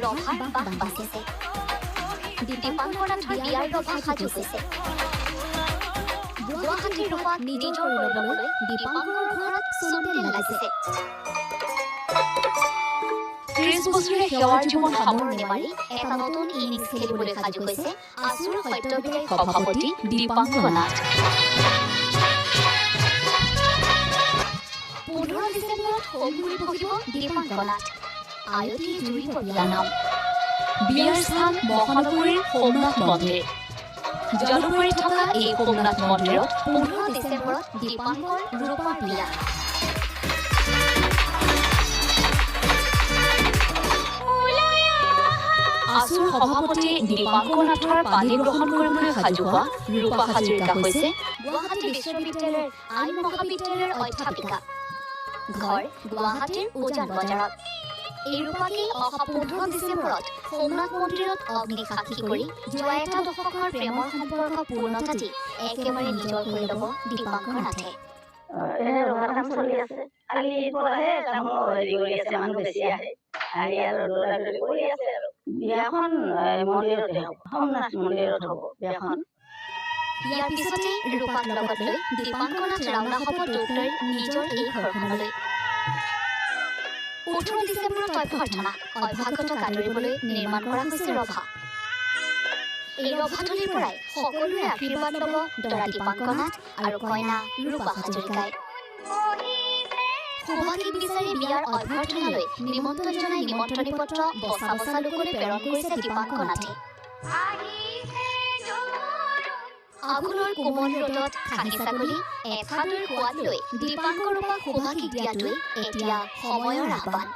ৰভাৰ বাহ বান্ধিছে। দীপাংকৰ নাথৰ বিয়াৰ ৰভা সাজু হৈছে। গুৱাহাটীৰ ৰূপাক নিজৰ কৰি ল'বলৈ দীপাংকৰৰ ঘৰত চূণতেল লাগিছে। 30 বছৰীয়া সেৱাৰ জীৱন সামৰণি মাৰি এটা নতুন ইনিংছ খেলিবলৈ সাজু হৈছে আছুৰ সদ্যবিদায়ী সভাপতি দীপাংক নাথ। 15 ডিচেম্বৰত হোমগুৰি বহিব দীপাংক নাথ। আয়তী জুৰিব বিয়া নাম। বিয়াৰ স্থান মহানগৰীৰ সোমনাথ মন্দিৰ। জালুকবাৰীত থকা এই সোমনাথ মন্দিৰত 15 ডিচেম্বৰত দীপাংকৰ ৰূপাৰ বিয়া। আছুৰ সভাপতি দীপাংকৰ নাথৰ পাণি গ্ৰহণ কৰিবলৈ সাজু হোৱা ৰূপা হাজৰিকা হৈছে গুৱাহাটী বিশ্ববিদ্যালয়ৰ আইন মহাবিদ্যালয়ৰ অধ্যাপিকা। ঘৰ গুৱাহাটীৰ উজান বজাৰত। এই ৰূপাকেই অহা 15 ডিচেম্বৰত সোমনাথ মন্দিৰত অগ্নি সাক্ষী কৰি যোৱা এটা দশকৰ প্ৰেমৰ সম্পৰ্ক পূৰ্ণতা দি একেবাৰে নিজৰ কৰি ল'ব দীপাংকৰ নাথে। এনে ৰভা কাম চলি আছে। কালিৰ পৰাহে তামোল হেৰি কৰি আছে, মানুহ বেছি আহে, আহি আৰু দৌৰা দৌৰি কৰি আছে। আৰু বিয়াখন মন্দিৰতে হ'ব, সোমনাথ মন্দিৰত হ'ব বিয়াখন। ইয়াৰ পিছতেই ৰূপাক লগত লৈ দীপাংকৰ নাথ ৰাওনা হ'ব দৌতৈৰ নিজৰ এই ঘৰখনলৈ। 18 ডিচেম্বৰত অভ্যৰ্থনা। অভ্যাগতক আদৰিবলৈ নিৰ্মাণ কৰা হৈছে ৰভা। এই ৰভাতলিৰ পৰাই সকলোৰে আশীৰ্বাদ ল'ব দৰা দীপাংকৰ নাথ আৰু কইনা ৰূপা হাজৰিকাই। সুবাসীক বিচাৰি বিয়াৰ অভ্যৰ্থনালৈ নিমন্ত্ৰণ জনাই নিমন্ত্ৰণী পত্ৰ বচা বচা লোকলৈ প্ৰেৰণ কৰিছে দীপাংকৰ নাথে। আঘোণৰ কোমল ৰ'দত খাহী ছাগলী এফাল দৈৰ সোৱাদ লৈ দীপাংকৰ ৰূপাক সুবাসীক দিয়াটোৱেই এতিয়া সময়ৰ আহ্বান।